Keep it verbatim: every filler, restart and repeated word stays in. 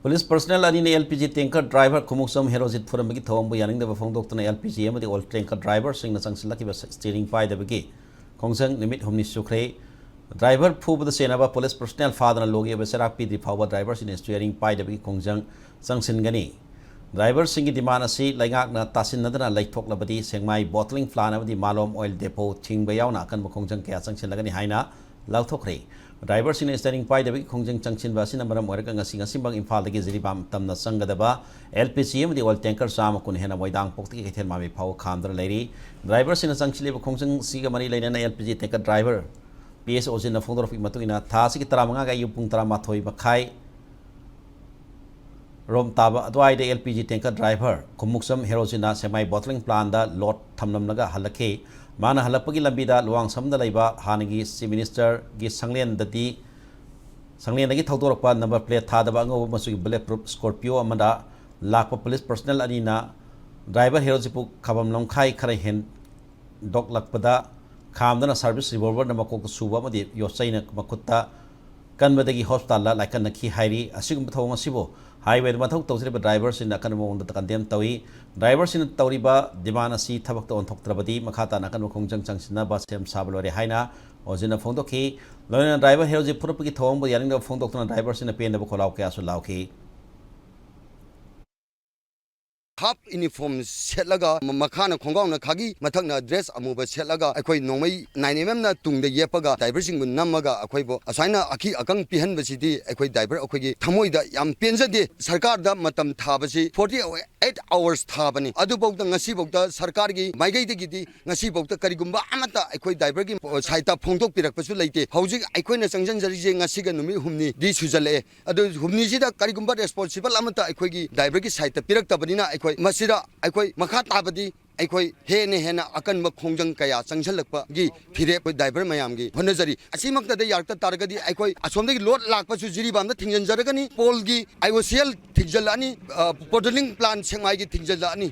Police personnel ꯑꯅꯤꯅ L P G tanker driver Khumukcham Herojit ꯐꯨꯔꯝꯕꯒꯤ ꯊꯧꯑꯣꯡꯕꯨ ꯌꯥꯅꯤꯡꯗꯕ ꯐꯣꯡꯗꯣꯛꯇꯨꯅ ꯑꯦꯜ ꯄꯤ ꯖꯤ ꯑꯃꯗꯤ ꯑꯣꯏꯜ ꯇꯦꯡꯀꯔ ꯗ꯭ꯔꯥꯏꯚꯔꯁꯤꯡꯅ ꯆꯪꯁꯤꯜꯂꯛꯈꯤꯕ ꯁ꯭ꯇꯤꯌꯔꯤꯡ ꯄꯥꯏꯗꯕꯒꯤ ꯈꯣꯡꯖꯪ ꯅꯨꯃꯤꯠ ꯍꯨꯝꯅꯤ ꯁꯨꯈ꯭ꯔꯦ꯫ ꯗ꯭ꯔꯥꯏꯚꯔ ꯐꯨꯕꯗ ꯆꯦꯟꯅꯕ ꯄꯨꯂꯤꯁ ꯄꯔꯁꯅꯦꯜ ꯐꯥꯗꯅ ꯂꯣꯒꯤ ꯑꯣꯏꯕ ꯆꯩꯔꯥꯛ ꯄꯤꯗ꯭ꯔꯤ ꯐꯥꯎꯕ ꯗ꯭ꯔꯥꯏꯚꯔꯁꯤꯡꯅ ꯁ꯭ꯇꯤꯌꯔꯤꯡ ꯄꯥꯏꯗꯕꯒꯤ ꯈꯣꯡꯖꯪ ꯆꯪꯁꯤꯟꯒꯅꯤ꯫ ꯗ꯭ꯔꯥꯏꯚꯔꯁꯤꯡꯒꯤ ꯗꯤꯃꯥꯟ ꯑꯁꯤ ꯂꯩꯉꯥꯛꯅ ꯇꯥꯁꯤꯟꯅꯗꯅ ꯂꯩꯊꯣꯛꯂꯕꯗꯤ ꯁꯦꯛꯃꯥꯏ ꯕꯣꯇꯂꯤꯡ ꯄ꯭ꯂꯥꯟ ꯑꯃꯗꯤ ꯃꯥꯂꯣꯝ ꯑꯣꯏꯜ ꯗꯦꯄꯣ ꯊꯤꯡꯕ ꯌꯥꯎꯅ ꯑꯀꯟꯕ ꯈꯣꯡꯖꯪ ꯀꯌꯥ ꯆꯪꯁꯤꯜꯂꯒꯅꯤ ꯍꯥꯏꯅ ꯂꯥꯎꯊꯣꯛꯈ꯭ꯔꯦ꯫ ꯗ꯭ꯔꯥꯏꯚꯔꯁꯤꯡꯅ ꯁ꯭ꯇꯤꯌꯔꯤꯡ ꯄꯥꯏꯗꯕꯒꯤ ꯈꯣꯡꯖꯪ ꯆꯪꯁꯤꯟꯕ ꯑꯁꯤꯅ ꯃꯔꯝ ꯑꯣꯏꯔꯒ ꯉꯁꯤ ꯉꯁꯤꯃꯛ ꯏꯝꯐꯥꯜꯗꯒꯤ ꯖꯤꯔꯤꯕꯥꯝ ꯇꯝꯅ ꯆꯪꯒꯗꯕ ꯑꯦꯜ ꯄꯤ ꯖꯤ ꯑꯃꯗꯤ ꯑꯣꯏꯜ ꯇꯦꯡꯀꯔ ꯆꯥꯝꯃ ꯀꯨꯟ ꯍꯦꯟꯅ ꯃꯣꯏꯗꯥꯡꯄꯣꯛꯇꯒꯤ ꯀꯩꯊꯦꯜ ꯃꯥꯟꯕꯤ ꯐꯥꯎꯕ ꯈꯥꯝꯗꯨꯅ ꯂꯩꯔꯤ꯫ ꯗ꯭ꯔꯥꯏꯚꯔꯁꯤꯡꯅ ꯆꯪꯁꯤꯜꯂꯤꯕ ꯈꯣꯡꯖꯪꯁꯤꯒ ꯃꯔꯤ ꯂꯩꯅꯅ L P G tanker driver P S ꯑꯣꯖꯤꯟꯅ ꯐꯣꯡꯗꯣꯔꯛꯄꯒꯤ ꯃꯇꯨꯡ ꯏꯟꯅ, ꯊꯥ ꯑꯁꯤꯒꯤ ꯇꯔꯥꯃꯉꯥꯒꯤ ꯑꯌꯨꯛ ꯄꯨꯡ ꯇꯔꯥꯃꯥꯊꯣꯏ ꯃꯈꯥꯏ ꯔꯣꯝ ꯇꯥꯕ ꯑꯗꯨꯋꯥꯏꯗ L P G tanker driver Khumukcham ꯍꯦꯔꯣꯖꯤꯠꯅ ꯁꯦꯛꯃꯥꯏ ꯕꯣꯇꯂꯤꯡ ꯄ꯭ꯂꯥꯟꯗ ꯂꯣꯗ ꯊꯝꯂꯝꯂꯒ ꯍꯜꯂꯛꯈꯤ꯫ ꯃꯥꯅ ꯍꯜꯂꯛꯄꯒꯤ ꯂꯝꯕꯤꯗ ꯂꯨꯋꯥꯡꯁꯝꯗ ꯂꯩꯕ ꯍꯥꯟꯅꯒꯤ ꯆꯤꯐ ꯃꯤꯅꯤꯁꯇꯔꯒꯤ ꯁꯪꯂꯦꯟꯗꯗꯤ, ꯁꯪꯂꯦꯟꯗꯒꯤ ꯊꯧꯗꯣꯔꯛꯄ ꯅꯝꯕꯔ ꯄ꯭ꯂꯦꯠ ꯊꯥꯗꯕ ꯑꯉꯧꯕ ꯃꯆꯨꯒꯤ ꯕꯨꯂꯦꯠ ꯄ꯭ꯔꯨꯐ ꯁ꯭ꯀꯣꯔꯄꯤꯌꯣ ꯑꯃꯗ ꯂꯥꯛꯄ ꯄꯨꯂꯤꯁ ꯄꯔꯁꯅꯦꯜ ꯑꯅꯤꯅ ꯗ꯭ꯔꯥꯏꯚꯔ ꯍꯦꯔꯣꯖꯤꯠꯄꯨ ꯈꯕꯝ ꯂꯝꯈꯥꯏ ꯈꯔ ꯍꯦꯟ ꯗꯣꯛꯂꯛꯄꯗ ꯈꯥꯝꯗꯨꯅ ꯁꯥꯔꯚꯤꯁ ꯔꯤꯚꯣꯜꯚꯔꯅ ꯃꯀꯣꯛꯇ ꯁꯨꯕ ꯑꯃꯗꯤ ꯌꯣꯠꯆꯩꯅ ꯃꯈꯨꯠꯇ ꯀꯟꯕꯗꯒꯤ ꯍꯣꯁꯄꯤꯇꯥꯜꯗ ꯂꯥꯏꯀꯠꯅꯈꯤ ꯍꯥꯏꯔꯤ꯫ ꯑꯁꯤꯒꯨꯝꯕ ꯊꯧꯑꯣꯡ ꯑꯁꯤꯕꯨ ꯍꯥꯏꯋꯦꯗ ꯃꯊꯧ ꯇꯧꯖꯔꯤꯕ ꯗ꯭ꯔꯥꯏꯚꯔꯁꯤꯡꯅ ꯑꯀꯟꯕ ꯃꯑꯣꯡꯗ ꯀꯟꯗꯦꯝ ꯇꯧꯏ꯫ ꯗ꯭ꯔꯥꯏꯚꯔꯁꯤꯡꯅ ꯇꯧꯔꯤꯕ ꯗꯤꯃꯥꯟ ꯑꯁꯤ ꯊꯕꯛꯇ ꯑꯣꯟꯊꯣꯛꯇ꯭ꯔꯕꯗꯤ ꯃꯈꯥ ꯇꯥꯅ ꯑꯀꯟꯕ ꯈꯣꯡꯖꯪ ꯆꯪꯁꯤꯟꯅꯕ ꯁꯦꯝ ꯁꯥꯕ ꯂꯣꯏꯔꯦ ꯍꯥꯏꯅ ꯑꯣꯖꯤꯟꯅ ꯐꯣꯡꯗꯣꯛꯈꯤ꯫ ꯂꯣꯏꯅꯅ ꯗ꯭ꯔꯥꯏꯚꯔ ꯍꯦꯔꯣꯖꯤꯠ ꯐꯨꯔꯛꯄꯒꯤ ꯊꯧꯑꯣꯡꯕꯨ ꯌꯥꯅꯤꯡꯗꯕ ꯐꯣꯡꯗꯣꯛꯇꯨꯅ ꯗ꯭ꯔꯥꯏꯚꯔꯁꯤꯡꯅ ꯄꯦꯟꯗꯕ ꯈꯣꯜꯂꯥꯎ ꯀꯌꯥꯁꯨ ꯂꯥꯎꯈꯤ꯫ ꯍꯥꯐ ꯌꯨꯅꯤꯐꯣꯔꯝ ꯁꯦꯠꯂꯒ, ꯃ-, ꯃꯈꯥꯅ ꯈꯣꯡꯒ꯭ꯔꯥꯎꯅ ꯈꯥꯒꯤ, ꯃꯊꯛꯅ ꯗ꯭ꯔꯦꯁ ꯑꯃꯨꯕ ꯁꯦꯠꯂꯒ, ꯑꯩꯈꯣꯏ ꯅꯣꯡꯃꯩ ꯅꯥꯏꯟ ꯑꯦꯝ ꯑꯦꯝꯅ ꯇꯨꯡꯗ ꯌꯦꯞꯄꯒ ꯗ꯭ꯔꯥꯏꯚꯔꯁꯤꯡꯕꯨ ꯅꯝꯃꯒ ꯑꯩꯈꯣꯏꯕꯨ ꯑꯁꯨꯃꯥꯏꯅ ꯑꯀꯤ ꯑꯀꯪ ꯄꯤꯍꯟꯕꯁꯤꯗꯤ ꯑꯩꯈꯣꯏ ꯗ꯭ꯔꯥꯏꯚꯔ ꯑꯩꯈꯣꯏꯒꯤ ꯊꯃꯣꯏꯗ ꯌꯥꯝ ꯄꯦꯟꯖꯗꯦ꯫ ꯁꯔꯀꯥꯔꯗ ꯃꯇꯝ ꯊꯥꯕꯁꯤ ꯐꯣꯔꯇꯤ ꯑꯩꯠ ꯑꯋꯥꯔꯁ ꯊꯥꯕꯅꯤ꯫ ꯑꯗꯨꯐꯥꯎꯗ ꯉꯁꯤꯐꯥꯎꯗ ꯁꯔꯀꯥꯔꯒꯤ ꯃꯥꯏꯀꯩꯗꯒꯤꯗꯤ ꯉꯁꯤꯐꯥꯎꯗ ꯀꯔꯤꯒꯨꯝꯕ ꯑꯃꯠꯇ ꯑꯩꯈꯣꯏ ꯗ꯭ꯔꯥꯏꯚꯔꯒꯤ ꯁꯥꯏꯠꯇ ꯐꯣꯡꯗꯣꯛꯄꯤꯔꯛꯄꯁꯨ ꯂꯩꯇꯦ꯫ ꯍꯧꯖꯤꯛ ꯑꯩꯈꯣꯏꯅ ꯆꯪꯁꯤꯟꯖꯔꯤꯁꯦ ꯉꯁꯤꯒ ꯅꯨꯃꯤꯠ ꯍꯨꯝꯅꯤꯗꯤ ꯁꯨꯖꯜꯂꯛꯑꯦ꯫ ꯑꯗꯨ ꯍꯨꯝꯅꯤꯁꯤꯗ ꯀꯔꯤꯒꯨꯝꯕ ꯔꯦꯁꯄꯣꯟꯁꯤꯕꯜ ꯑꯃꯠꯇ ꯑꯩꯈꯣꯏꯒꯤ ꯗ꯭ꯔꯥꯏꯚꯔꯒꯤ ꯁꯥꯏꯠꯇ ꯄꯤꯔꯛꯇꯕꯅꯤꯅ ꯑꯩꯈꯣꯏ ꯃꯁꯤꯗ ꯑꯩꯈꯣꯏ ꯃꯈꯥ ꯇꯥꯕꯗꯤ ꯑꯩꯈꯣꯏ ꯍꯦꯟꯅ ꯍꯦꯟꯅ ꯑꯀꯟꯕ ꯈꯣꯡꯖꯪ ꯀꯌꯥ ꯆꯪꯁꯤꯜꯂꯛꯄꯒꯤ ꯐꯤꯔꯦꯞ ꯑꯩꯈꯣꯏ ꯗ꯭ꯔꯥꯏꯚꯔ ꯃꯌꯥꯝꯒꯤ ꯍꯣꯠꯅꯖꯔꯤ꯫ ꯑꯁꯤꯃꯛꯇꯗ ꯌꯥꯔꯛꯇ ꯇꯥꯔꯒꯗꯤ ꯑꯩꯈꯣꯏ ꯑꯁꯣꯝꯗꯒꯤ ꯂꯣꯗ ꯂꯥꯛꯄꯁꯨ ꯖꯤꯔꯤꯕꯥꯝꯗ ꯊꯤꯡꯖꯤꯟꯖꯔꯒꯅꯤ, ꯄꯣꯜꯒꯤ ꯑꯥꯏ ꯑꯣ ꯁꯤ ꯑꯦꯜ ꯊꯤꯡꯖꯤꯜꯂꯛꯑꯅꯤ, ꯑ, ꯕꯣꯇꯂꯤꯡ ꯄ꯭ꯂꯥꯟ ꯁꯦꯛꯃꯥꯏꯒꯤ ꯊꯤꯡꯖꯤꯜꯂꯛꯑꯅꯤ꯫